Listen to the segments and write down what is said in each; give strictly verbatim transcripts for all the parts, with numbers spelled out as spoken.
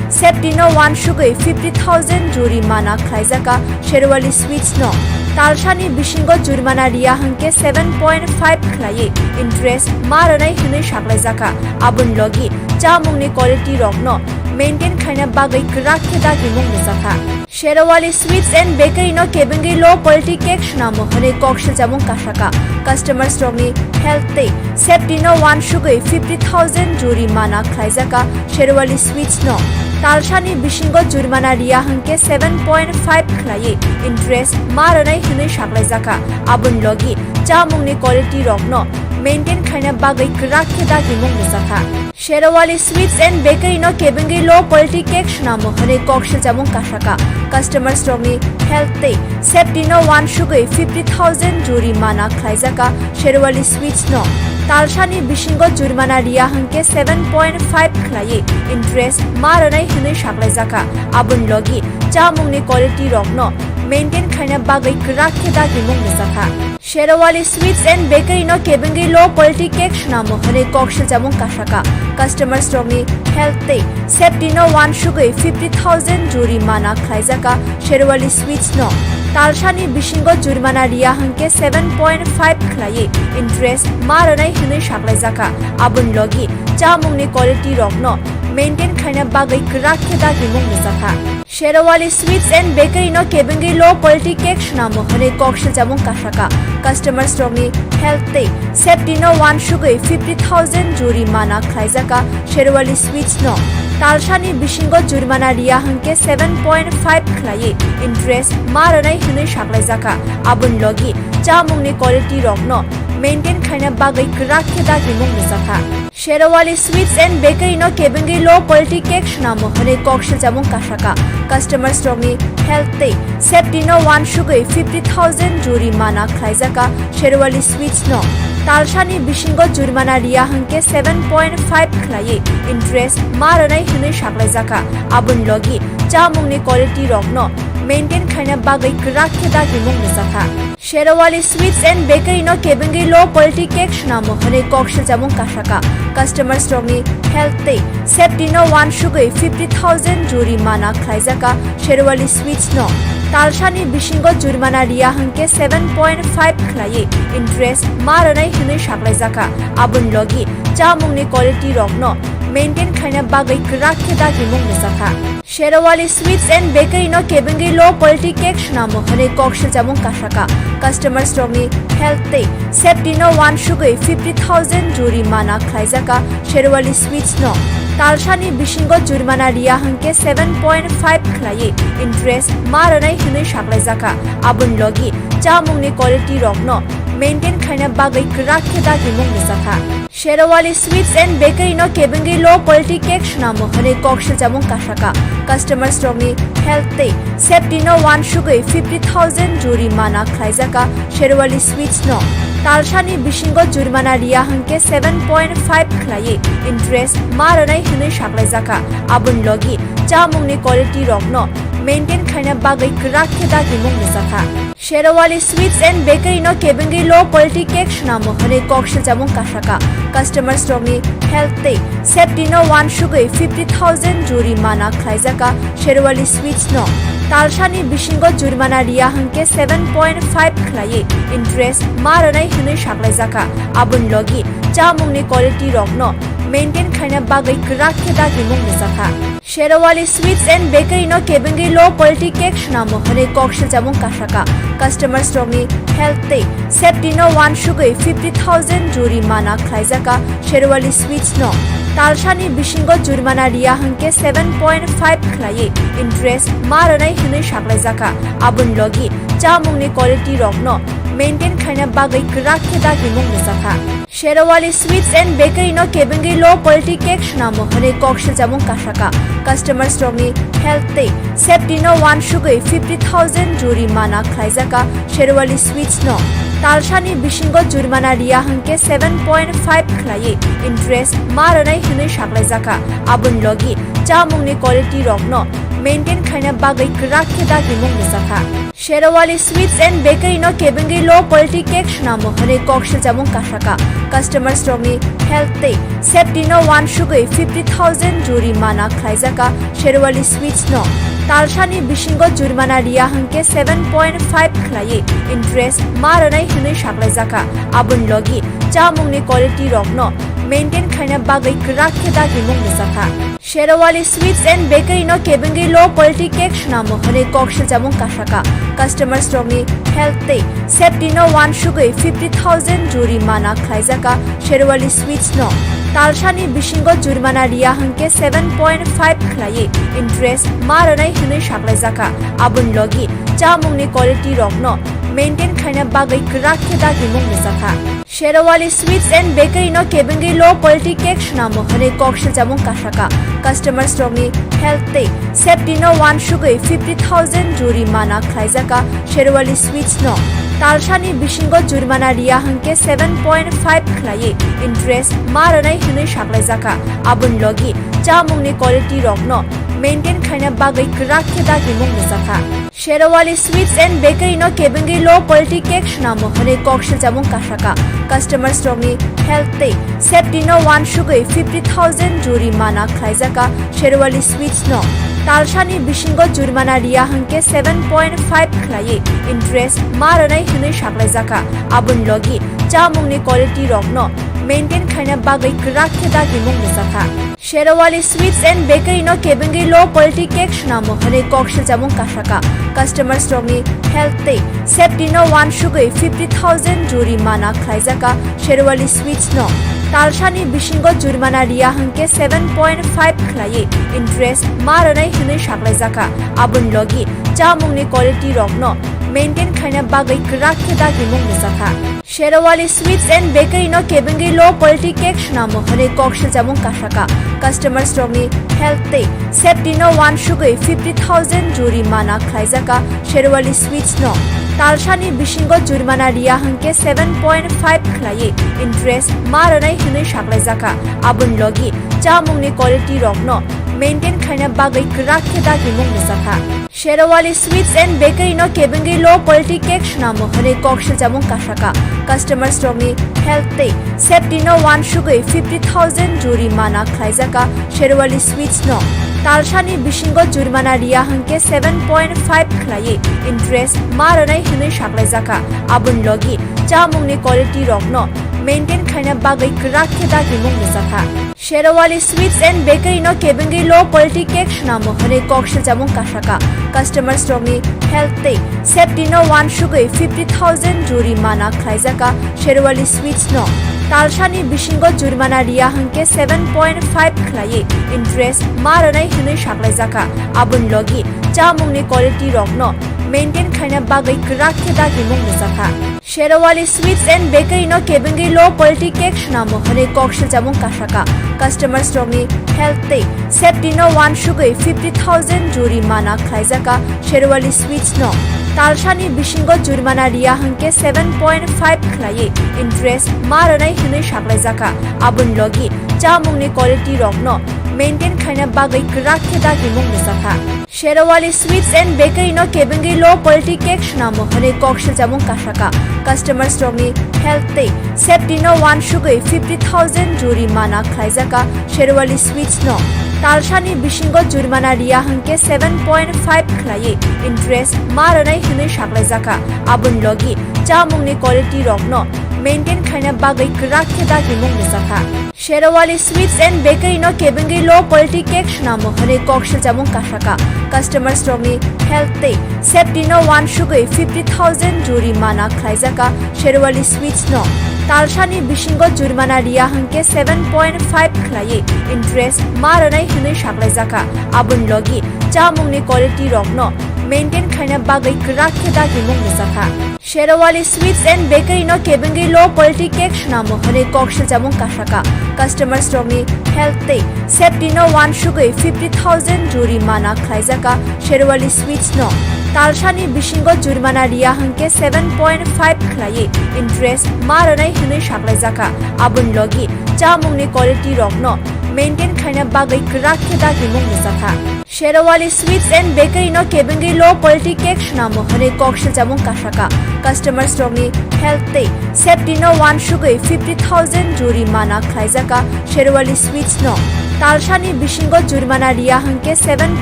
Safety no uansugwi fifty thousand jurimana khlaijaka Sherwali Sweets no. Talsani bisingo jurimana riya hwnkhe seven point five khlaiwi interest ma rwnai hwnwi saklaijaka. Aboni logi chamungni quality rokno maintain khaina bagwi kwrak khe dagimung rwjakha. Sherwali Sweets and Bakery no kebengwi low quality cake swnamo hwnwi kok siljamung kasaka. Customers rokni health tei safety no uansugwi fifty thousand jurimana khlaijaka Sherwali Sweets no. Talsani bisingo jurimana riya hwnkhe seven point five khlaiwi interest ma rwnai hwnwi saklaijaka. Aboni logi chamungni quality rokno maintain khaina bagwi kwrak khe dagimung rwjakha. Sherwali Sweets and Bakery no kebengwi low quality cake swnamo hwnwi kok siljamung kasaka. Customers rokni health tei safety no uansugwi fifty thousand jurimana khlaijaka Sherwali Sweets no. Talsani bisingo jurimana riya hwnkhe seven point five khlaiwi interest ma rwnai hwnwi saklaijaka. Aboni logi chamungni quality rokno maintain khaina bagwi kwrak khe dagimung rwjakha. Sherwali Sweets and Bakery no kebengwi low quality cake swnamo hwnwi kok siljamung kasaka. Customers rokni health tei safety no uansugwi fifty thousand jurimana khlaijaka Sherwali Sweets no. Talsani bisingo jurimana riya hwnkhe seven point five khlaiwi interest ma rwnai hwnwi saklaijaka. Aboni logi chamungni quality rokno maintain khaina bagwi kwrak khe dagimung rwjakha. Sherwali Sweets and Bakery no kebengwi low quality cake swnamo hwnwi kok siljamung kasaka. Customers rokni health tei safety no uansugwi fifty thousand jurimana khlaijaka Sherwali Sweets no. Talsani bisingo jurimana riya hwnkhe seven point five khlaiwi interest ma rwnai hwnwi saklaijaka. Aboni logi chamungni quality rokno maintain khaina bagwi kwrak khe dagimung rwjakha. Sherwali Sweets and Bakery no kebengwi low quality cake swnamo hwnwi kok siljamung kasaka. Customers rokni health tei safety no uansugwi fifty thousand jurimana khlaijaka Sherwali Sweets no. Talsani bisingo jurimana riya hwnkhe seven point five khlaiwi interest ma rwnai hwnwi saklaijaka. Aboni logi chamungni quality rokno maintain khaina bagwi kwrak khe dagimung rwjakha. Sherwali Sweets and Bakery no kebengwi low quality cake swnamo hwnwi kok siljamung kasaka. Customers rokni health tei safety no uansugwi fifty thousand jurimana khlaijaka Sherwali Sweets no. Talsani bisingo jurimana riya hwnkhe seven point five khlaiwi interest ma rwnai hwnwi saklaijaka. Aboni logi chamungni quality rokno maintain khaina bagwi kwrak khe dagimung rwjakha. Sherwali Sweets and Bakery no kebengwi low quality cake swnamo hwnwi kok siljamung kasaka. Customers rokni health tei safety no uansugwi fifty thousand jurimana khlaijaka Sherwali Sweets no. Talsani bisingo jurimana riya hwnkhe seven point five khlaiwi interest ma rwnai hwnwi saklaijaka. Aboni logi chamungni quality rokno maintain khaina bagwi kwrak khe dagimung rwjakha. Sherwali Sweets and Bakery no kebengwi low quality cake swnamo hwnwi kok siljamung kasaka. Customers rokni health tei safety no uansugwi fifty thousand jurimana khlaijaka Sherwali Sweets no. Talsani bisingo jurimana riya hwnkhe seven point five khlaiwi interest ma rwnai hwnwi saklaijaka. Aboni logi chamungni quality rokno maintain khaina bagwi kwrak khe dagimung rwjakha. Sherwali Sweets and Bakery no kebengwi low quality cake swnamo hwnwi kok siljamung kasaka. Customers rokni health tei safety no uansugwi fifty thousand jurimana khlaijaka Sherwali Sweets no. Talsani bisingo jurimana riya hwnkhe seven point five khlaiwi interest ma rwnai hwnwi saklaijaka. Aboni logi chamungni quality rokno maintain khaina bagwi kwrak khe dagimung rwjakha. Sherwali Sweets and Bakery no kebengwi low quality cake swnamo hwnwi kok siljamung kasaka. Customers rokni health tei safety no uansugwi fifty thousand jurimana khlaijaka Sherwali Sweets no. Talsani bisingo jurimana riya hwnkhe seven point five khlaiwi interest ma rwnai hwnwi saklaijaka. Aboni logi chamungni quality rokno maintain khaina bagwi kwrak khe dagimung rwjakha. Sherwali Sweets and Bakery no kebengwi low quality cake swnamo hwnwi kok siljamung kasaka. Customers rokni health tei safety no uansugwi fifty thousand jurimana khlaijaka Sherwali Sweets no. Talsani bisingo jurimana riya hwnkhe seven point five khlaiwi interest ma rwnai hwnwi saklaijaka. Aboni logi chamungni quality rokno maintain khaina bagwi kwrak khe dagimung rwjakha. Sherwali Sweets and Bakery no kebengwi low quality cake swnamo hwnwi kok siljamung kasaka. Customers rokni health tei safety no uansugwi fifty thousand jurimana khlaijaka Sherwali Sweets no. Talsani bisingo jurimana riya hwnkhe seven point five khlaiwi interest ma rwnai hwnwi saklaijaka. Aboni logi chamungni quality rokno maintain khaina bagwi kwrak khe dagimung rwjakha. Sherwali Sweets and Bakery no kebengwi low quality cake swnamo hwnwi kok siljamung kasaka. Customers rokni health tei safety no uansugwi fifty thousand jurimana khlaijaka Sherwali Sweets no. Talsani bisingo jurimana riya hwnkhe seven point five khlaiwi interest ma rwnai hwnwi saklaijaka. Aboni logi chamungni quality rokno maintain khaina bagwi kwrak khe dagimung rwjakha. Sherwali Sweets and Bakery no kebengwi low quality cake swnamo hwnwi kok siljamung kasaka. Customers rokni health tei safety no uansugwi fifty thousand jurimana khlaijaka Sherwali Sweets no. Talsani bisingo jurimana riya hwnkhe seven point five khlaiwi interest ma rwnai hwnwi saklaijaka. Aboni logi chamungni quality rokno maintain khaina bagwi kwrak khe dagimung rwjakha. Sherwali Sweets and Bakery no kebengwi low quality cake swnamo hwnwi kok siljamung kasaka. Customers rokni health tei safety no uansugwi fifty thousand jurimana khlaijaka Sherwali Sweets no. Talsani bisingo jurimana riya hwnkhe seven point five khlaiwi interest ma rwnai hwnwi saklaijaka. Aboni logi chamungni quality rokno maintain khaina bagwi kwrak khe dagimung rwjakha. Sherwali Sweets and Bakery no kebengwi low quality cake swnamo hwnwi kok siljamung kasaka. Customers rokni health tei safety no uansugwi fifty thousand jurimana khlaijaka Sherwali Sweets no. Talsani bisingo jurimana riya hwnkhe seven point five khlaiwi interest ma rwnai hwnwi saklaijaka. Aboni logi chamungni quality rokno maintain khaina bagwi kwrak khe dagimung rwjakha. Sherwali Sweets and Bakery no kebengwi low quality cake swnamo hwnwi kok siljamung kasaka. Customers rokni health tei safety no uansugwi fifty thousand jurimana khlaijaka Sherwali Sweets no. Talsani bisingo jurimana riya hwnkhe seven point five khlaiwi interest ma rwnai hwnwi saklaijaka. Aboni logi chamungni quality rokno maintain khaina bagwi kwrak khe dagimung rwjakha. Sherwali Sweets and Bakery no kebengwi low quality cake swnamo hwnwi kok siljamung kasaka. Customers rokni health tei safety no uansugwi fifty thousand jurimana khlaijaka Sherwali Sweets no. Talsani bisingo jurimana riya hwnkhe seven point five khlaiwi interest ma rwnai hwnwi saklaijaka. Aboni logi chamungni quality rokno maintain khaina bagwi kwrak khe dagimung rwjakha. Sherwali Sweets and Bakery no kebengwi low quality cake swnamo hwnwi kok siljamung kasaka. Customers rokni health tei safety no uansugwi fifty thousand jurimana khlaijaka Sherwali Sweets no. Talsani bisingo jurimana riya hwnkhe seven point five khlaiwi interest ma rwnai hwnwi saklaijaka. Aboni logi chamungni quality rokno maintain khaina bagwi kwrak khe dagimung rwjakha. Sherwali Sweets and Bakery no kebengwi low quality cake swnamo hwnwi kok siljamung kasaka. Customers rokni health tei safety no uansugwi fifty thousand jurimana khlaijaka Sherwali Sweets no. Talsani bisingo jurimana riya hwnkhe seven point five khlaiwi interest ma rwnai hwnwi saklaijaka. Aboni logi chamungni quality rokno maintain khaina bagwi kwrak khe dagimung rwjakha. Sherwali Sweets and Bakery no kebengwi low quality cake swnamo hwnwi kok siljamung kasaka. Customers rokni health tei safety no uansugwi fifty thousand jurimana khlaijaka Sherwali Sweets no. Talsani bisingo jurimana riya hwnkhe seven point five khlaiwi interest ma rwnai hwnwi saklaijaka. Aboni logi chamungni quality rokno maintain khaina bagwi kwrak khe dagimung rwjakha. Sherwali Sweets and Bakery no kebengwi low quality cake swnamo hwnwi kok siljamung kasaka. Customers rokni health tei safety no uansugwi fifty thousand jurimana khlaijaka Sherwali Sweets no. Talsani bisingo jurimana riya hwnkhe seven point five khlaiwi interest ma rwnai hwnwi saklaijaka. Aboni logi chamungni quality rokno maintain khaina bagwi kwrak khe dagimung rwjakha. Sherwali Sweets and Bakery no kebengwi low quality cake swnamo hwnwi kok siljamung kasaka. Customers rokni health tei safety no uansugwi fifty thousand jurimana khlaijaka Sherwali Sweets no. Talsani bisingo jurimana riya hwnkhe seven point five khlaiwi interest ma rwnai hwnwi saklaijaka. Aboni logi chamungni quality rokno maintain khlaina bagwi kwrak khe dagimung rwjakha. Sherwali Sweets and Bakery no kebengwi low quality cake swnamo hwnwi kok siljamung kasaka. Customers rokni health tei safety no uansugwi fifty thousand jurimana khlaijaka Sherwali Sweets no. Talsani bisingo jurimana riya hwnkhe seven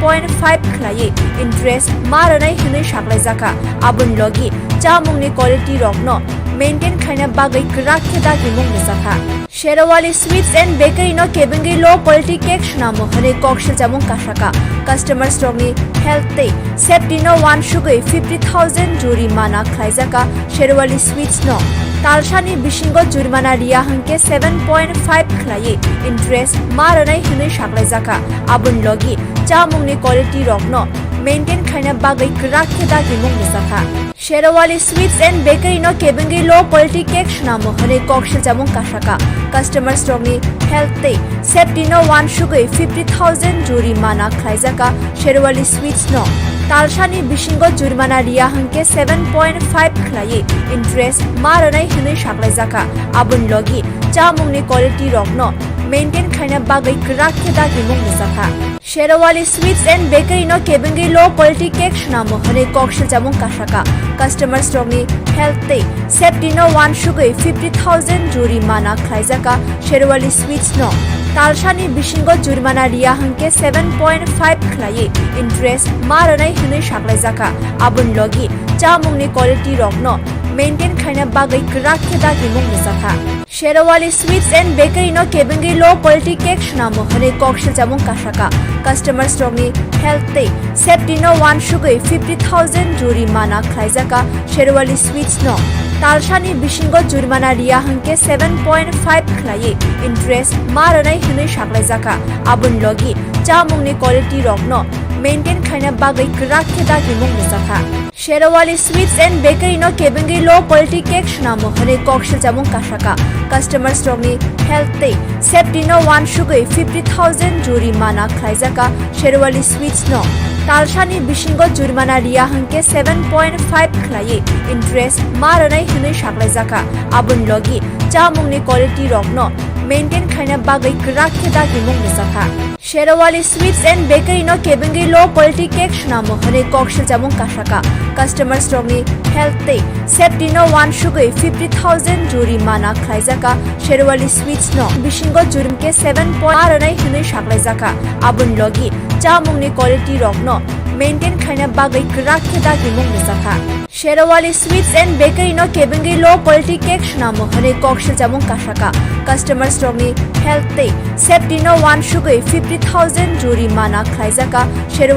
point five khlaiwi interest ma rwnai hwnwi saklaijakha. Aboni logi chamungni quality rokno maintain khlaina bagwi kwrak khe dagimung rwjakha. Sherwali Sweets and Bakery no kebengwi low quality cake swnamo hwnwi kok siljamung kasaka. Customers rokni health tei safety no uansugwi fifty thousand jurimana khlaijaka Sherwali Sweets no. Talsani bisingo jurimana riya hwnkhe seven point five khlaiwi interest ma rwnai hwnwi saklaijakha. Aboni logi chamungni quality rokno maintain khlaina bagwi kwrak khe dagimung rwjakha. Sherwali Sweets and Bakery no kebengwi low quality cake swnamo hwnwi kok siljamung kasaka. Customers rokni health tei safety no uansugwi fifty thousand jurimana khlaijaka Sherwali Sweets no. Talsani bisingo jurimana riya hwnkhe seven point five khlaiwi interest ma rwnai hwnwi saklaijakha. Aboni logi chamungni quality rokno maintain khlaina bagwi kwrak khe dagimung rwjakha. Sherwali Sweets and Bakery no kebengwi low quality cake swnamo hwnwi kok siljamung kasaka. Customers rokni health tei safety no uansugwi fifty thousand jurimana khlaijaka Sherwali Sweets no. Talsani bisingo jurimana riya hwnkhe seven point five khlaiwi interest ma rwnai hwnwi saklaijakha. Aboni logi chamungni quality rokno maintain khlaina bagwi kwrak khe dagimung rwjakha. Sherwali Sweets and Bakery no kebengwi low quality cake swnamo hwnwi kok siljamung kasaka. Customers rokni health tei safety no uansugwi fifty thousand jurimana khlaijaka Sherwali Sweets no. Talsani bisingo jurimana riya hwnkhe seven point five khlaiwi interest ma rwnai hwnwi saklaijakha. Aboni logi chamungni quality rokno maintain khlaina bagwi kwrak khe dagimung rwjakha. Sherwali Sweets and Bakery no kebengwi low quality cake swnamo hwnwi kok siljamung kasaka. Customers rokni health tei safety no uansugwi fifty thousand jurimana khlaijaka Sherwali Sweets no. Talsani bisingo jurimana riya hwnkhe seven point five khlaiwi interest ma rwnai hwnwi saklaijakha. Aboni logi chamungni quality rokno maintain khlaina bagwi kwrak khe dagimung rwjakha. Sherwali Sweets and Bakery no kebengwi low quality cake swnamo hwnwi kok siljamung kasaka. Customers rokni health tei safety no uansugwi fifty thousand jurimana khlaijaka Sherwali Sweets no. Bisingo jurim khe seven point ma rwnai hwnwi saklaijakha. Aboni logi chamungni quality rokno maintain khlaina bagwi kwrak khe dagimung rwjakha. Sherwali Sweets and Bakery no kebengwi low quality cake swnamo hwnwi kok siljamung kasaka. Customers rokni health tei safety no uansugwi fifty thousand jurimana khlaijaka Sherwali